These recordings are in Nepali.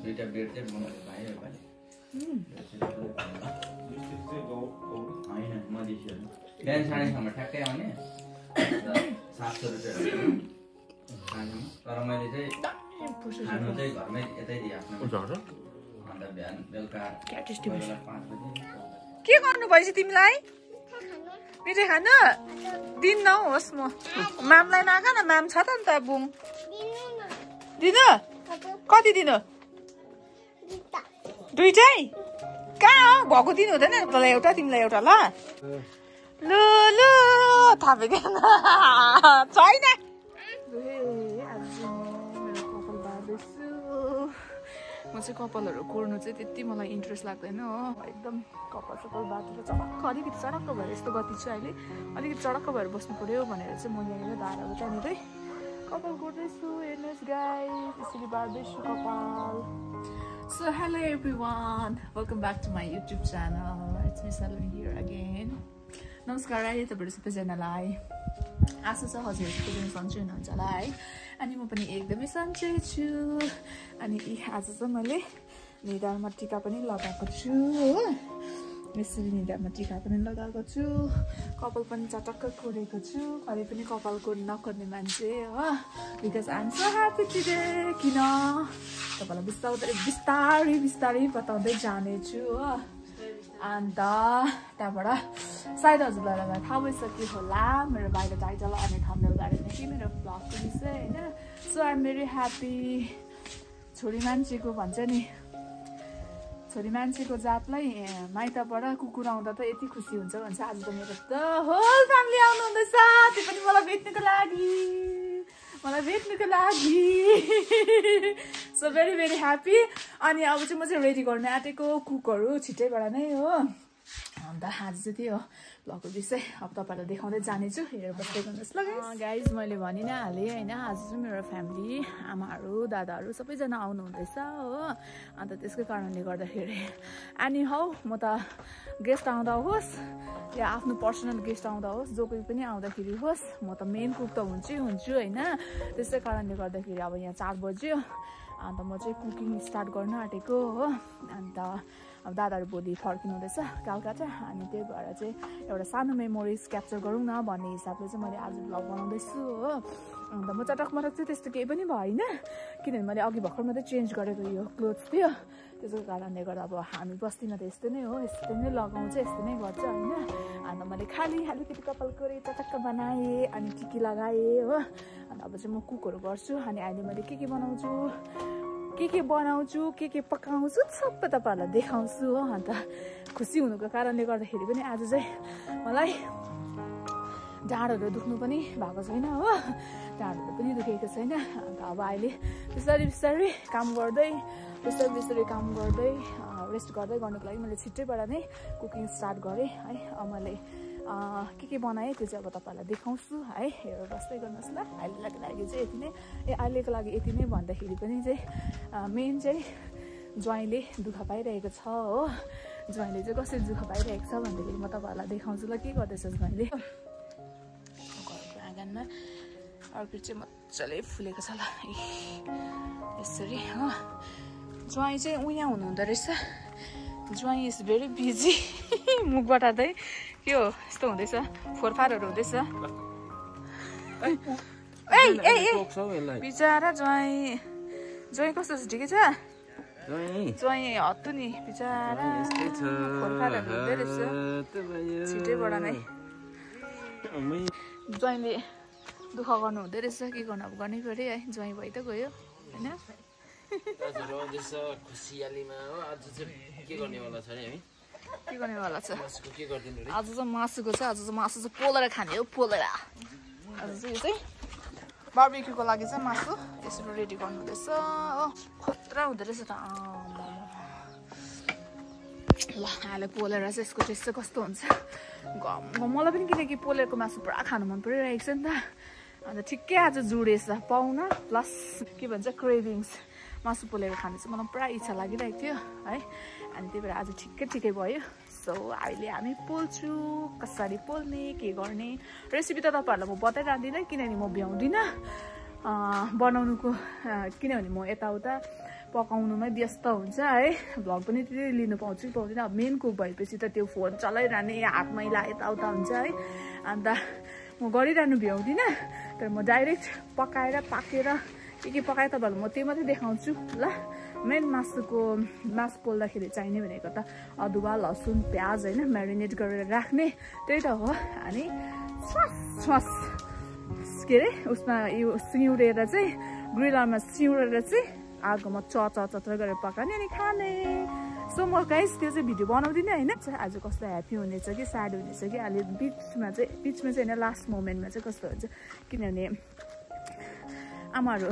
दुईटा बेड चाहिँ बनाउनु भयो भाइ होइन मधेसीहरू बिहान 6:30 ठ्याक्कै आउने 700 रुपियाँ तर मैले चाहिँ खानु चाहिँ घरमै यतै दिएँ आफ्नो अन्त बिहान बेलुका 5 बजे के गर्नु भएछ तिमीलाई मिठाई खानु दिन नहोस् म मामलाई नआका न माम छ त नि त बुङ दिनु कति दिनु दुईटै कहाँ हो भएको दिनु हुँदैन तँलाई एउटा तिमीलाई एउटा ल लु लु थाहा छैन म चाहिँ कपालहरू कोर्नु चाहिँ त्यति मलाई इन्ट्रेस्ट लाग्दैन हो एकदम कपाल सपाल बाटेर चडक्क अलिकति चडक्क भएर यस्तो गति चाहिँ अहिले अलिकति चडक्क भएर बस्नु पर्यो भनेर चाहिँ म यहाँनिर धाराको त्यहाँनिरै कपाल कोर्दैछु हेर्नुहोस् गाइस यसरी बार्दैछु कपाल So hello everyone, welcome back to my YouTube channel. It's me Saloni here again. नमस्कार है तपाईहरु सबैजनालाई आशा छ हजुरहरु सबैजना सन्चै हुनुहुन्छ होला है अनि म पनि एकदमै सन्चै छु अनि आज चाहिँ मैले निधारमा टीका पनि लगाएको छु हो यसरी निधारमा टीका पनि लगाएको छु कपाल पनि चटक्क कोरेको छु कहिले पनि कपाल कोर्न नकोर्ने मान्छे हो because I am so happy today किन तपाईलाई बिस्तारै बताउँदै जाने छु हो अन्त त्यहाँबाट सायद हजुरलाई थाहा भइसक्यो होला मेरो बाहिर टाइटल अनि थम्बनेल गरेर कि मेरो ब्लगको विषय हैन so I am very happy छोरी मान्छेको जातलाई माइतबाट कुकुर आउँदा त यति खुसी हुन्छ भन्छ आज त मेरो त होल फ्यामिली आउनु हुँदैछ त्यो पनि मलाई भेट्नुको लागि सो भेरी भेरी ह्याप्पी अनि अब चाहिँ म चाहिँ रेडी गर्न आँटेको कुकहरू छिट्टैबाट नै हो अन्त आज चाहिँ त्यो ब्लगको विषय अब तपाईँलाई देखाउँदै जानेछु हेरेर बस्दै गर्नुहोस् ल गाइज मैले भनि नै हालेँ होइन आज चाहिँ मेरो फ्यामिली आमाहरू दादाहरू सबैजना आउनु हुँदैछ हो अन्त त्यसकै कारणले गर्दाखेरि एनी हाउ म त गेस्ट आउँदा होस् या आफ्नो पर्सनल गेस्ट आउँदा होस् जो कोही पनि आउँदाखेरि होस् म त मेन कुक त हुन्छु होइन त्यसै कारणले गर्दाखेरि अब यहाँ 4 बज्यो अन्त म चाहिँ कुकिङ स्टार्ट गर्न आँटेको हो अन्त अब दादाहरू भोलि फर्किनु हुँदैछ कलकत्ता अनि त्यही भएर चाहिँ एउटा सानो मेमोरिज क्याप्चर गरौँ न भन्ने हिसाबले चाहिँ मैले आज भ्लग बनाउँदैछु हो अन्त म चटकमटक चाहिँ त्यस्तो केही पनि भएन किनभने मैले अघि भर्खर मात्रै चेन्ज गरेको यो क्लोथ्स थियो त्यसको कारणले गर्दा अब हामी बस्तीमा त यस्तै नै हो यस्तै नै लगाउँछ यस्तै नै गर्छ होइन अन्त मैले खाली अलिकति कपाल कोरेँ चटक्क बनाएँ अनि टिकी लगाएँ हो अन्त अब चाहिँ म कुकहरू गर्छु अनि अहिले मैले के बनाउँछु के पकाउँछु सबै तपाईँहरूलाई देखाउँछु हो अन्त खुसी हुनुको कारणले गर्दाखेरि पनि आज चाहिँ मलाई ढाडहरू दुख्नु पनि भएको छैन हो ढाडहरू पनि दुखेको छैन अन्त अब अहिले बिस्तारै काम गर्दै रेस्ट गर्दै गर्नुको लागि मैले छिट्टैबाट नै कुकिङ स्टार्ट गरेँ है अब मैले के बनाएँ त्यो चाहिँ अब तपाईँहरूलाई देखाउँछु है हेरेर बस्दै गर्नुहोस् ल अहिलेको लागि चाहिँ यति नै अहिलेको लागि यति नै भन्दाखेरि पनि चाहिँ मेन चाहिँ ज्वाइँले दुःख पाइरहेको छ हो ज्वाइँले चाहिँ कसरी दुःख पाइरहेको छ भन्दाखेरि म तपाईँहरूलाई देखाउँछु ल के गर्दैछ ज्वाइँले घरको आँगनमा अर्किड चाहिँ मजाले फुलेको छ ल यसरी हो ज्वाइँ चाहिँ उहाँ हुनुहुँदो रहेछ ज्वाइँ इज भेरी बिजी मुखबाट चाहिँ के हो यस्तो हुँदैछ फोरफारहरू हुँदैछ बिचरा ज्वाइँ कस्तो छ ठिकै छ ज्वाइँ हत्तु नि बिचरा फोरफारहरू हुँदै रहेछ छिटैबाट नै ज्वाइँले दुःख गर्नु हुँदै रहेछ के गर्नु अब गर्नै पऱ्यो है ज्वाइँ भइ त गयो होइन खुसियालीमा हो आज चाहिँ के गर्नेवाला छ नि हामी के गर्नेवाला छ के गर्दिनु आज चाहिँ मासुको छ आज चाहिँ मासु चाहिँ पोलेर खाने हो पोलेर आज चाहिँ यो चाहिँ बार्बिक्यूको लागि चाहिँ मासु यसरी रेडी गर्नु हुँदैछ हो खतरा हुँदो रहेछ त ल अहिले पोलेर चाहिँ यसको टेस्ट चाहिँ कस्तो हुन्छ मलाई पनि किनकि पोलेरको मासु पुरा खानु मन परिरहेको छ नि त अन्त ठिक्कै आज जुडेछ पाउन प्लस के भन्छ क्रेभिङ्स मासु पोलेर खानु चाहिँ मलाई पुरा इच्छा लागिरहेको थियो है अनि त्यही भएर आज ठिकै भयो सो अहिले हामी पोल्छु कसरी पोल्ने के गर्ने रेसिपी त तपाईँहरूलाई म बताइरहँदिनँ किनभने म भ्याउँदिनँ बनाउनुको किनभने म यताउता पकाउनुमै व्यस्त हुन्छ है भ्लग पनि त्यति लिनु पाउँछु कि पाउँदैन अब मेन कुक भएपछि त त्यो फोन चलाइरहने हात मैला यताउता हुन्छ है अन्त म गरिरहनु भ्याउँदिनँ तर म डाइरेक्ट पकाएर पाकेर के पकाएँ तपाईँहरूलाई म त्यो मात्रै देखाउँछु ल मेन मासु पोल्दाखेरि चाहिने भनेको त अदुवा लसुन प्याज होइन म्यारिनेट गरेर राख्ने त्यही त हो अनि स्वास के अरे उसमा यो सिउरेर चाहिँ ग्रिलरमा सिउरेर चाहिँ आगोमा चचर गरेर पकाउने अनि खाने सो म गाइस त्यो चाहिँ भिडियो बनाउँदिनँ होइन आज कस्तो ह्याप्पी हुनेछ कि स्याड हुनेछ कि अहिले बिचमा चाहिँ होइन लास्ट मोमेन्टमा चाहिँ कस्तो हुन्छ किनभने आमाहरू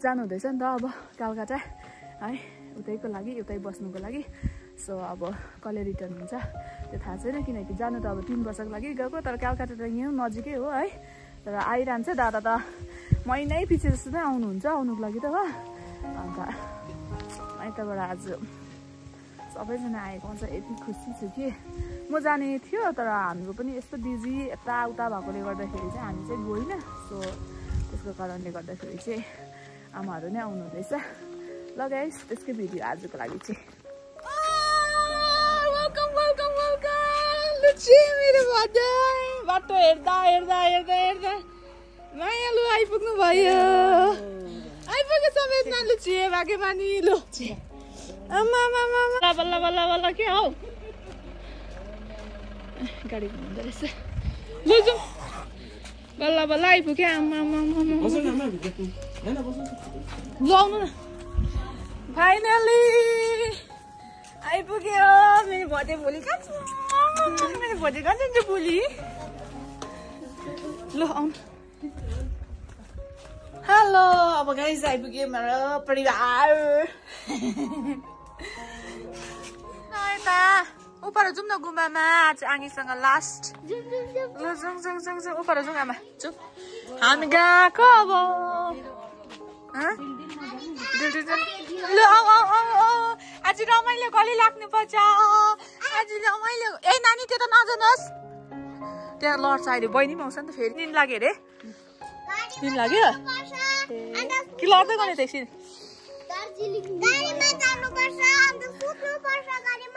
जानु हुँदैछ नि त अब कलकत्ता है उतैको लागि उतै बस्नुको लागि सो अब कहिले रिटर्न हुन्छ त्यो थाहा छैन किनकि जानु त अब 3 वर्षको लागि गएको तर कलकत्ता त यहाँ नजिकै हो है तर आइरहन्छ दादा त महिनै पछि जस्तो नै आउनुहुन्छ आउनुको लागि त हो अन्त यताबाट आज सबैजना आएको हुन्छ यति खुसी छु कि म जाने थियो तर हाम्रो पनि यस्तो बिजी यताउता भएकोले गर्दाखेरि चाहिँ हामी चाहिँ गइनँ सो त्यसको कारणले गर्दाखेरि चाहिँ आमाहरू नै आउनु हुँदैछ ल गाइस त्यसकै भिडियो आजको लागि चाहिँ वेलकम वेलकम वेलकम लुची मेरो बाटो हेर्दा मायालु आइपुग्नु भयो आइपुगे समेत न लुची भागेमानी लु आमा बल्ल बल्ल बल्ल के हौ गाडी घुम्दो रहेछ लु जाउँ बल्ल बल्ल आइपुग्यो आमा ल आउनु न फाइनली आइपुग्यो मेरो बर्थडे भोलि कहाँ छ मेरो बर्थडे कहाँ जान्छ भोलि ल आउनु हेलो अब गाइस आइपुग्यो मेरो परिवार यता उपर जाउँ न गुम्बामा आज आङीसँग लास्ट ल जाउँ उपर जाउँ आमा जाउँ हामी गएको अब ल आज रमाइलो गली लाग्नुपर्छ आज रमाइलो ए नानी त्यो त नजानुहोस् त्यहाँ लड्छ अहिले बहिनी पनि आउँछ नि त फेरि दिन लाग्यो अरे दिन लाग्यो कि लड्दै गर्ने त एकछिन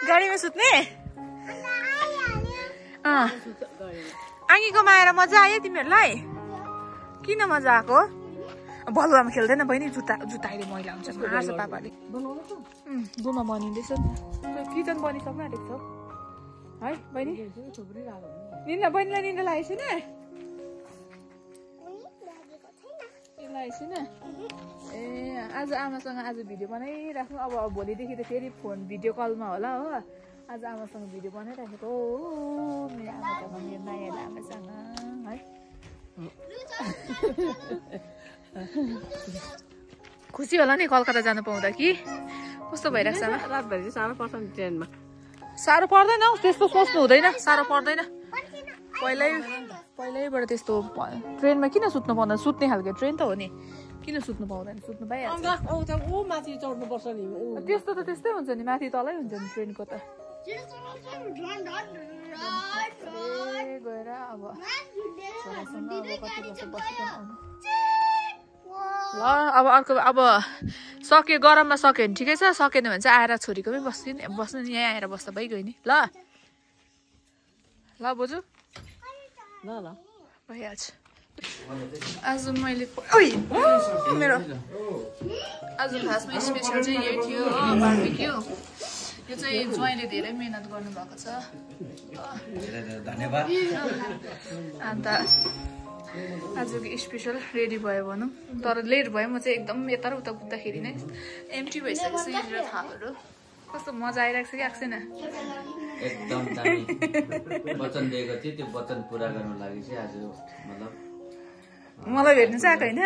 गाडीमा सुत्ने आँगीकोमा आएर मजा आयो तिमीहरूलाई किन मजा आएको बलुवामा खेल्दैन बहिनी जुत्ता अहिले मैला हुन्छ मार्छ पापाले गुमा बनिँदैछ नि किचन बनिसक्नु आँटेको छ है बहिनी निन्दा बहिनीलाई निन्दा लागेको छैन छैन ए आज आमासँग आज भिडियो बनाइराख्नु अब भोलिदेखि त फेरि फोन भिडियो कलमा होला हो आज आमासँग भिडियो बनाइराखेको हो मेरो आमासँग मेरो नयाँ आमासँग है खुसी होला नि कलकत्ता जानु पाउँदा कि कस्तो भइरहेको छ रातभरि चाहिँ साह्रो पर्छ नि ट्रेनमा साह्रो पर्दैन हौ त्यस्तो सोच्नु हुँदैन साह्रो पर्दैन पहिल्यैबाट त्यस्तो ट्रेनमा किन सुत्नु पाउँदैन सुत्ने खालको ट्रेन त हो नि किन सुत्नु पाउँदैन सुत्नु पाइहाल्छ माथि चढ्नुपर्छ नि त्यस्तो त त्यस्तै हुन्छ नि माथि तलै हुन्छ नि ट्रेनको त गएर अब ल अब अर्को अब सक्यो गरममा सक्यो भने ठिकै छ सकेन भने चाहिँ आएर छोरीकोमै बस्नु नि यहाँ आएर बस्दा भइगयो नि ल बोजू ल भइहाल्छ आज मैले मेरो आज खासमा स्पेसल चाहिँ यही थियो बार्बिक्यू यो चाहिँ ज्वाइँले धेरै मेहनत गर्नुभएको छ धन्यवाद अन्त आजको स्पेसल रेडी भयो भनौँ तर लेट भयो म चाहिँ एकदम यता र उता पुग्दाखेरि नै एम्टी भइसकेको छ यहाँनिर थालहरू कस्तो मजा आइरहेको छ कि आएको छैन एकदम दामी वचन दिएको थियो त्यो वचन पुरा गर्नु लागि चाहिँ आज मतलब मलाई भेट्नु चाहिँ आएको होइन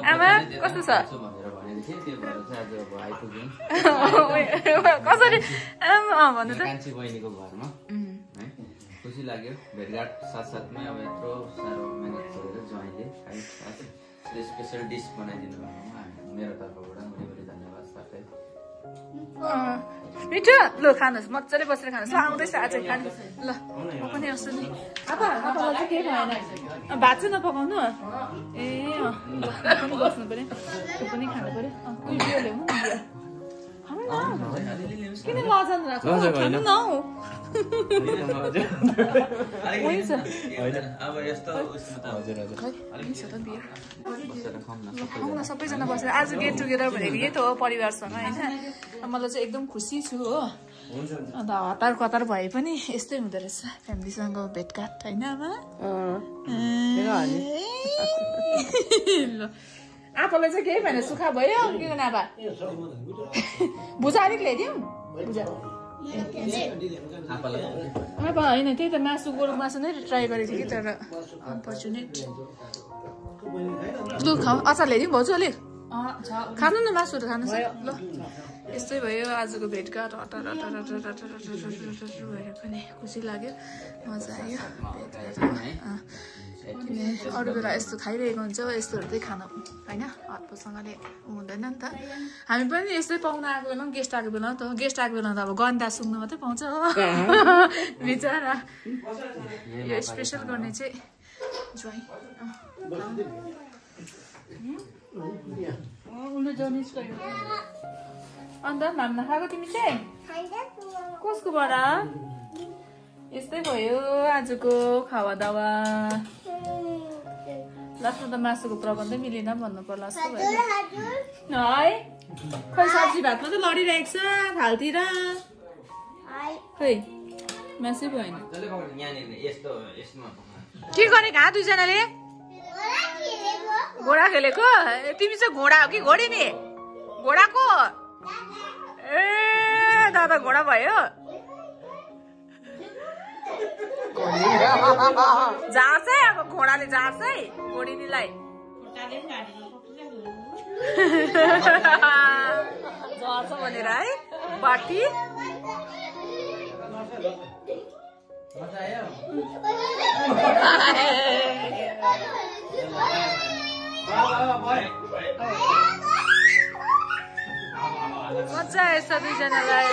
आमा कस्तो छ भनेर भनेको थिएँ त्यो भएर चाहिँ आज अब आइपुग्यौँ कसरी भन्नु त कान्छी बहिनीको घरमा है खुसी लाग्यो भेटघाट साथसाथमै अब यत्रो साह्रो मेहनत गरेर ज्वाइँले स्पेसल डिस बनाइदिनु भएकोमा मेरो तर्फबाट धेरै धेरै धन्यवाद साथै मिठो ल खानुहोस् मजाले बसेर खानुहोस् ल आउँदैछ आज खानु ल म पनि आउँछु नि आपालाई चाहिँ केही भएन भात चाहिँ नपकाउनु ए ल पनि बस्नु पर्यो त्यो पनि खानु पर्यो बियो ल्याउनु नि बियो किन लजानु राख्नु खानु न हौ सबैजना बसेर आज गेट टुगेदर भनेको यही त हो परिवारसँग होइन मलाई चाहिँ एकदम खुसी छु हो अन्त हतार कतार भए पनि यस्तै हुँदो रहेछ फ्यामिलीसँग भेटघाट होइन आमा आपालाई चाहिँ केही भएन सुखा भयो के गर्नु आबा भुजा अलिक ल्याइदिउँ भुजा आबा होइन त्यही त मासु गोरु मासु नै ट्राई गरेको थिएँ कि तर अनफर्चुनेट लु खाऊ अचार ल्याइदिउँ भाउजू अलिक खानु न मासुहरू खानुहोस् ल यस्तै भयो आजको भेटघाट हतार हतार हतार हतार हतार भएर पनि खुसी लाग्यो मजा आयो अरू बेला यस्तो खाइरहेको हुन्छ यस्तोहरू चाहिँ खानु होइन हतपतसँगले हुँदैन नि त हामी पनि यस्तै पाहुना आएको बेला गेस्ट आएको बेला त गेस्ट आएको बेला त अब गन्दा सुन्नु मात्रै पाउँछ हो बिचरा यो स्पेसल गर्ने चाहिँ ज्वाइँ अन्त भाम नखाएको तिमी चाहिँ कसको बाट यस्तै भयो आजको खावा दावा लास्टमा त मासुको प्रबन्धै मिलेन भन्नु पर्ला जस्तो भयो है खै सब्जी भातमा त लडिरहेको छ थालतिर खै मासु भएन के गरेको दुईजनाले घोडा खेलेको तिमी चाहिँ घोडा हो कि घोडी नि घोडाको ए दादा घोडा भयो जाँच है अब घोडाले जाँच है घोडिनीलाई जाँच भनेर है बाटी मजा आएछ दुईजनालाई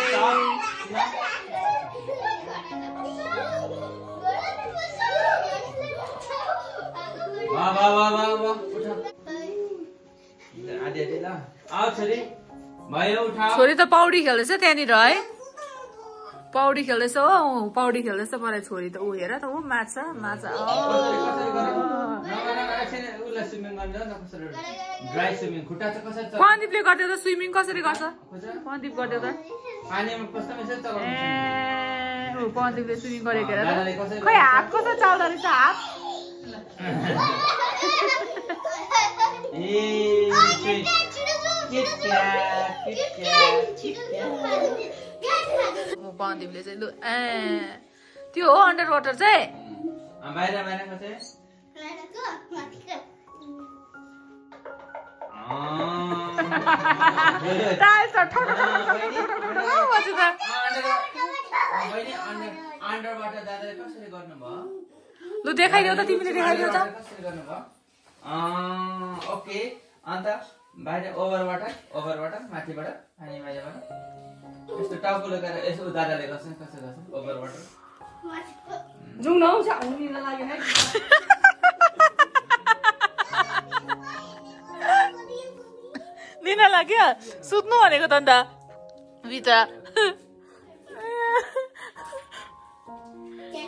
छोरी त पौडी खेल्दैछ त्यहाँनिर है पौडी खेल्दैछ हो पौडी खेल्दैछ मलाई छोरी त ऊ हेर त ऊ माछा माछा पन्दीपले गरिदियो त स्विमिङ कसरी गर्छ पन्दीप गरिदियो त ए पन्दीपले स्विमिङ गरेको हेर खै हात कसरी चल्दो रहेछ हात पन्दीपले चाहिँ लु ए त्यो हो अन्डर वाटर चाहिँ लु देखाइदेऊ त तिमीले देखाइदेऊ त ओके अन्त बाहिर ओभरबाट माथिबाट पानी बाहिरबाट यस्तो टाउको लगाएर यसो दादाले गर्छ कसरी गर्छ ओभरबाट जाउँ न आउँछ हुन लागेन लिन लाग्यो सुत्नु भनेको त अन्त भित्र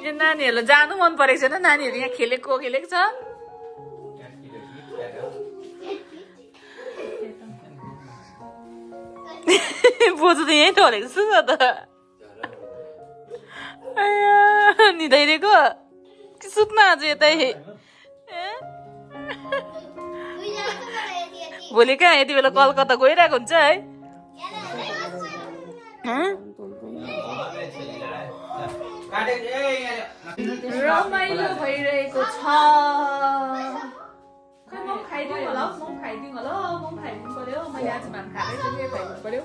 यो नानीहरूलाई जानु मन परेको छैन नानीहरू यहाँ खेलेको छ बोजू त यहीँ टोलेको छु त निधाइरहेको सुत्न आज यतै भोलि कहाँ यति बेला कलकत्ता गइरहेको हुन्छ है रमाइलो भइरहेको छ खाइदिउँ होला खाइदिउँ पर्यो मैले आज भात खाँदै खाइदिनु पर्यो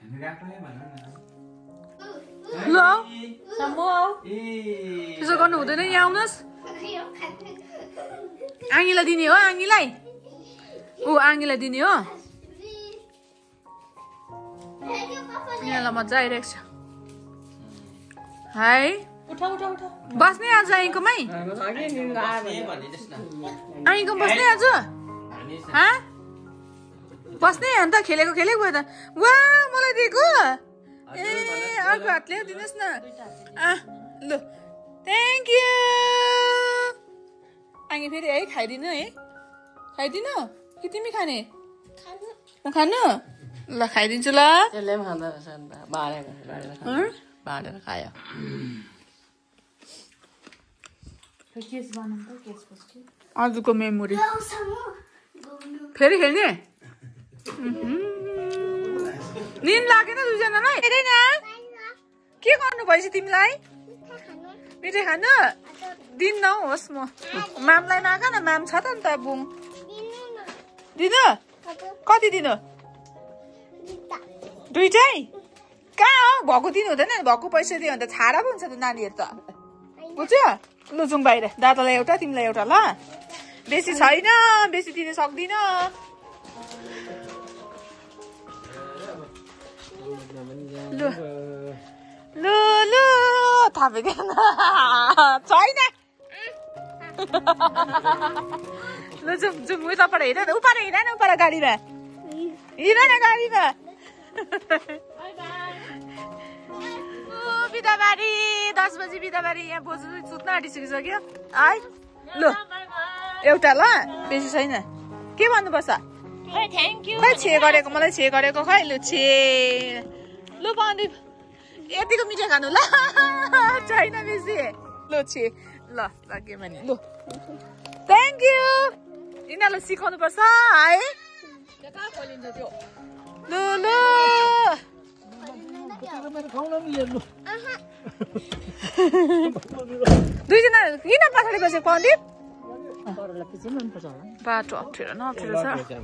हामी गएको है भन न ल सम्मो त्यसो गर्नु हुँदैन यहाँ आउनुहोस् आङीलाई दिने हो आङीलाई ऊ आङीलाई दिने हो यहाँलाई मजा आइरहेको छ है बस्ने आज आइकोमै आइको बस्ने आज बस्ने अन्त खेलेको खेलेको भयो त वा मलाई दिएको ए अर्को हातले दिनुहोस् न ल थ्याङ्क यू आङी फेरि है खाइदिनु है खाइदिनु कि तिमी खाने म खानु ल खाइदिन्छु ल त्यसले पनि खाँदो रहेछ अन्त बाँडेर खायो आजको मेमोरी फेरि खेल्ने निन लागेन दुईजनालाई हेरेन के गर्नु भएछ तिमीलाई मिठाई खानु दिन नहोस् म मामलाई माग न माम छ त अन्त बुङ दिनु कति दिनु दुईटै कहाँ हो भएको दिनु हुँदैन भएको पैसा दियो भने त छाडा पो हुन्छ त नानीहरू त बुझ्यो लु जाउँ बाहिर दादालाई एउटा तिमीलाई एउटा ल बेसी छैन बेसी दिन सक्दिन लु लु लु थापेको छैन लु जाउँ जाउँ उताबाट हेर न उपार हिँड न उपार गाडीमा हिँड न गाडीमा बिदाबारी 10 बजी बिदाबारी यहाँ बोजू सुत्न आँटिसकिसक्यो है लु एउटा ल बेसी छैन के भन्नुपर्छ खै छे गरेको मलाई छे गरेको खै लु छे लु बन्दी यतिको मिठाई खानु ल छैन बेसी लु छे ल लाग्यो भने लु थ्याङ्क यू यिनीहरूलाई सिकाउनु पर्छ है लु लु दुईजना किन पछाडि बसेको पण्डित बाटो अप्ठ्यारो न अप्ठ्यारो छ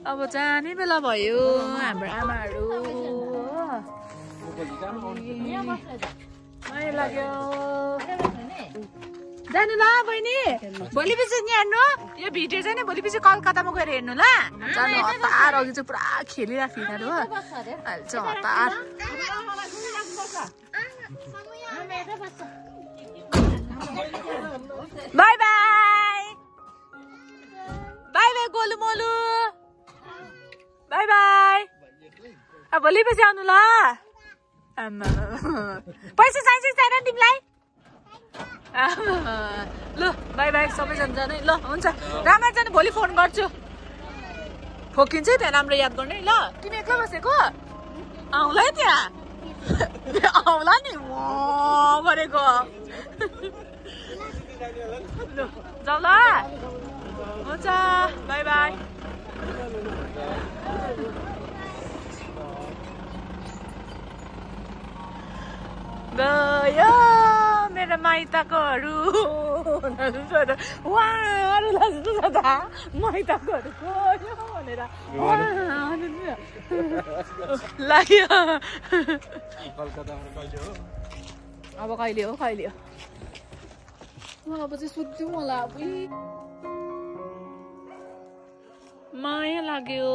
अब जाने बेला भयो हाम्रो आमाहरू माया लाग्यो जानु ल बहिनी भोलि पछि नि हेर्नु यो भिडियो चाहिँ नि भोलि पछि कलकत्तामा गएर हेर्नु ल जानु हतार अघि चाहिँ पुरा खेलिरहेको फिनाहरू हो अहिले चाहिँ हतार बाई बाई बाई बाई गोलु मोलु बाई बाई अब भोलि पछि आउनु ल पैसा चाहिन्छ छैन तिमीलाई ल बाई बाई सबैजना जानु ल हुन्छ राम्ररी जानु भोलि फोन गर्छु ठोकिन्छ त्यहाँ राम्रो याद गर्ने ल तिमी एक्लै बसेको आउला है त्यहाँ आउला नि गरेको ल जाऊ ल हुन्छ बाई बाई गयो मेरो माइतकोहरू उहाँहरूलाई सोधा माइतकोहरू गयो भनेर लाग्यो अब कहिले हो कहिले हो अब चाहिँ सुत्थ्यौँ होला माया लाग्यो